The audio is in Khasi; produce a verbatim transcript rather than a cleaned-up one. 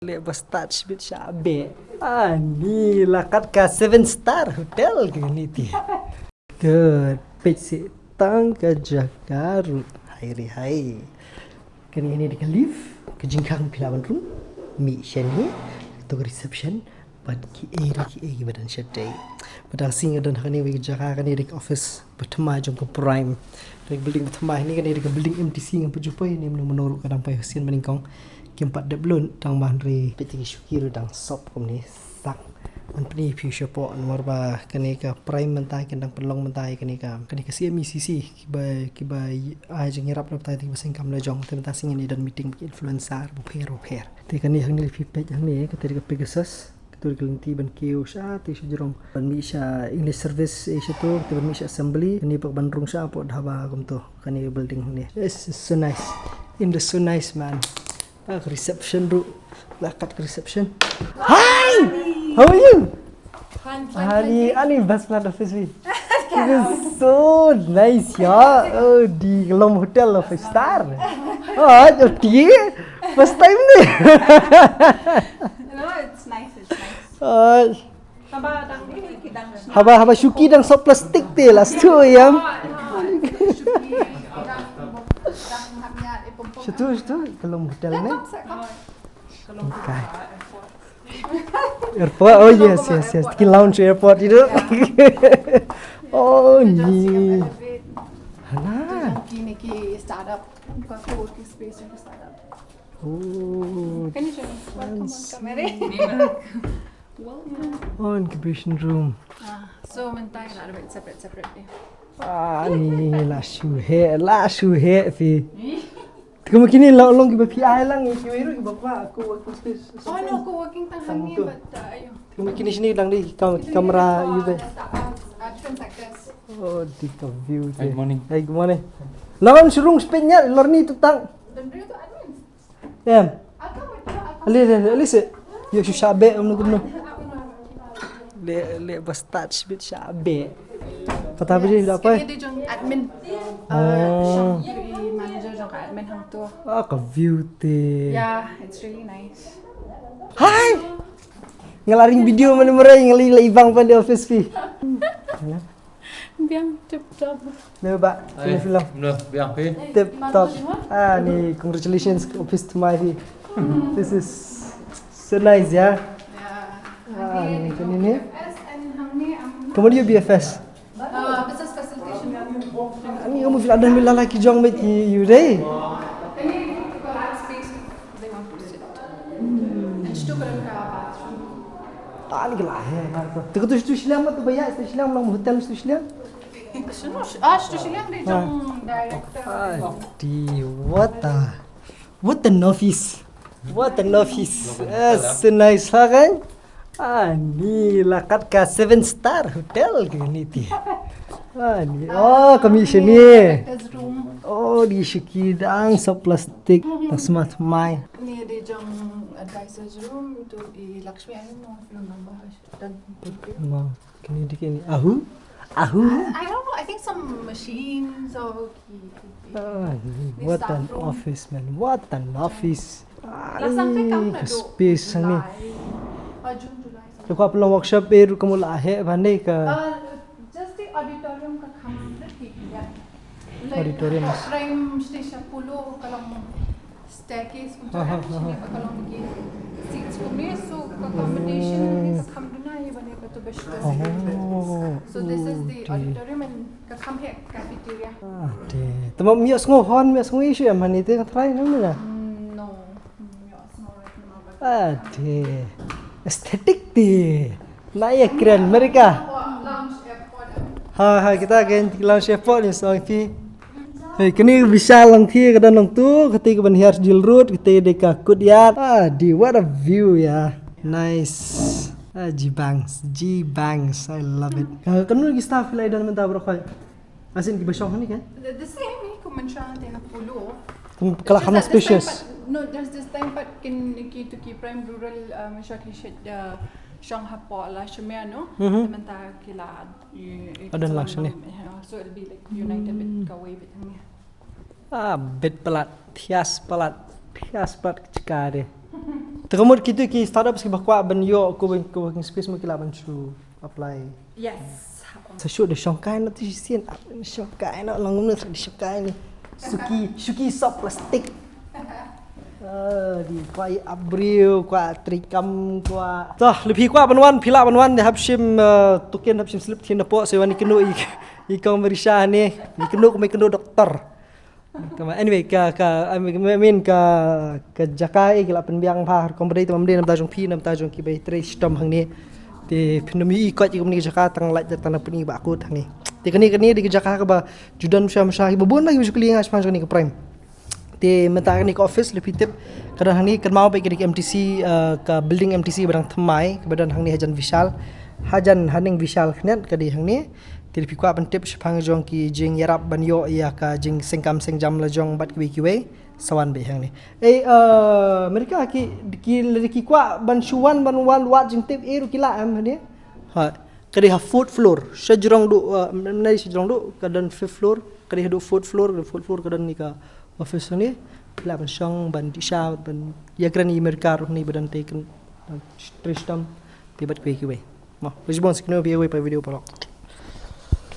Leh ba stad shibit sha be. Ani la kat ka seven star hotel kane te. Good. Peit seh tang ka jaka ruh. Hai re hai. Kane, kane dei ka lift, ka jingkhang phi lah ban rung. Mih shane, to ka reception. Bad kiei re kiei kiba don shatei. Bad dang shisien nga don ha kane kawei ka jaka, kane dei ka office ba thymmai jong ka Prime. Dei ka building ba thymmai, kane, kane dei ka building M T C, ngam pat ju poi, ne mynno mynno ruh ka dang poi shisien ba nyngkong. Kim pat dep lut tang ba hynrei peit ki shuki ruh dang sop kumne. Sak. Ngan pyni ïa phi shapoh namar ba kane ka Prime mynta kin dang pynlong mynta ïa kane ka, kane ka C M E C C kiba, kiba ai jingïarap na bynta kiba seng kam la jong. Te mynta shisien ngin ïa don meeting bad ki influencer bapher bapher. Te kane hangne phi peit hangne, kata dei ka Pegasus. Kata dei ka lynti ban kiew shatei shajrong ban mih sha English service, eh, shato, kata ban mih sha assembly. Kane pat ban rung shapoh dhaba kumto. Kane ka building hangne. It's so nice. In the so nice, man. Ah, ka reception ruh. La kat ka reception. Hi! How are you? Fine, fine, Ani, fine. Ani, best plat office phi. It is so nice, yeah. Oh, dei ka long hotel of five star. Oh, oh, dei. First time ni. No, it's nice, it's nice. Oh. Haba dang, dang. Haba, haba shuki dang sop plastik te last tu ya. Shuki dang, dang hanya e pom pom. Situ, situ, ka long hotel ni. Okay. Airport. Oh yes, yes, yes. Ki lounge airport itu. Oh ni. Hana. Kini ki startup. Ka co-working space jong startup. Oh. Can you show me? Welcome, welcome, Mary. Welcome. Oh, incubation room. Ah, so mynta ngi la da beit separate separate eh. Ah, ni la shu heh, la shu heh phi. Te kumne kine la long kiba phi ai lang, kiwei ruh kiba kwah co-working space. Oh no, co-working tang hangne, but uh, ayo. Te kumne kine shane dang dei ki kam, ki kamra ïa u dei. Uh, different sectors. Oh, dei ka view te. Hi, good morning. Hi, good morning. Lawan shu rung shipyngngad, lor ni tu tang. Don briew tu admin. Em. Ale, ale, ale, ale se. Ïoh shu sha beh, um, kumno. Le, le, ba start shibit sha beh. Kata ba ji da pai. Kane dei jong admin. Oh. Uh, shong ïoh i manager jong ka admin hangto. Ah, ka view te. Yeah, it's really nice. Hi. Nga la ring video mane mare, nga la i bang pan di office phi. Biang tip top. Leh ba, sini film. Leh, biang phi. Tip top. Ah, ni congratulations office to my phi. This is so nice, yeah. Ah, ni kane ni. Kamu dia B F S. Ah, business facilitation. Ani kamu fil adan bila laki jong met ki yu dei. Kane ka space they want to sit. And situ ka don ka bathroom. Ah, ni ka la heh, na ka. Te ka tu situ shiliang ma tu ba ïa, situ shiliang, long hotel situ shiliang. Situ, ah, situ shiliang dei jong director. Ah, di, what a, what an office. What an office. Eh, so nice ha kan. Ah, ni la kat ka seven star hotel kane te. Ah, ni. Oh, kane shane. Director's room. Oh, dei shuki dang sop plastik. Tang sma thymmai. Ni dei jong advisor's room, tu i Lakshmi, I don't know if you remember her. She done interview. Ma, kane dei kane. Ahu? Ahu? I, I don't know. I think some machines or ki, ki, ki. Ah, ni, what an office, man. What an office. Last time phi kam naduh space hangne. July, uh, June, July something. Te ka pynlong workshop eh ruh ka mut la heh bha ne ka. Uh, just the auditorium ka kham na ki, yeah. Like, auditorium. Prime stage Apollo ka long staircase kumta, shane ka long ki seats kumne, so ka accommodation ka kham duna hi bane ka tu best. Oh. So this is the auditorium and ka kham heh cafeteria. Ah, te. Te ma ïohsngew hon, ïohsngew issue em hani te nga try na mina. Mm, no. Mm, ïohsngew right now, but ah, te. Aesthetic te. Na ïa kren America. Lounge airport. Ha, ha, kita kan lounge airport ni song ti. Hey, kane ka bishar lang ti ka don lang tu, kata ka ban hiar jil road, kata dei ka courtyard. Ah, di what a view ya. Nice. Ah, G Banks, G Banks, I love it. Ka kanu ki staff lai don mynta bro khoi. Asin ki ba shong ni kan? The, the same ni ku mention te ha Polo. Kum kala kham spacious. No, there's this time pat kin ki tu ki prime rural, um, shong ki shet, uh, shong hapoh la shemia no. Mynta ki la, you, it's, adan la shane. So it'll be like united bit ka wei bit ni. Ah, bit palat, thias palat, thias palat ka jaka de. Te ka mut kito ki startups kiba kwah ban ïoh co-working space mo ki lah ban shu apply. Yes. Sa shu da shongkai na tu shisien, ah, da shongkai na long na da shongkai ni. Suki, suki sop plastik. Ah, di kwah ïa briew, kwah trei kam, kwah. Toh, lada phi kwah ban wan, phi lah ban wan, da hap shim, eh, token, hap shim slip, thin na pok, sa wan ïa kynduh ïa, ïa kong Marisha ni, ïa kynduh kumba ïa kynduh doktor. Tama, anyway, ka, ka, I mean, ka, ka jaka eh, ki la pynbiang bha, kong ba dei, tama, ym dei namar jong phi, namar jong kiba trei shitom hangne. Te phin ym ïohi kot ïa kumne ka jaka tang lait tang na pyni ba kut hangne. Te kane, kane dei ka jaka kaba ju don sha, sha kiba bun ba kiba ju kylli ïa nga shaphang jong kane ka Prime. Te mynta kane ka office lada phi tip ka don hangne, kynmaw ba ka dei ka M T C, eh, ka building M T C ba dang thymmai, kaba don hangne hajan Vishal. Hajan haneng Vishal khyndiat ka dei hangne. Te lada phi kwah ban tip shaphang jong ki jingïarap ban ïoh ïa ka jingseng kam seng jam la jong bad kiwei kiwei, sa wan beit hangne. Ei, eh, America ki, ki, lada ki kwah ban shu wan ban wan wad jingtip, eh, ruh ki lah em hangne. Ha, ka dei ha fourth floor. Sha jrong duh, eh, ym dei sha jrong duh, ka don fifth floor, ka dei haduh fourth floor, ka dei fourth floor ka don kane ka office hangne. Lah ban shong, ban dih sha, ban ïakren ïa America ruh hangne ba don te kan, eh, trei shitom, te bad kiwei kiwei. Mo, wisbon sa kano phi ïa kawei pat ka video paralok.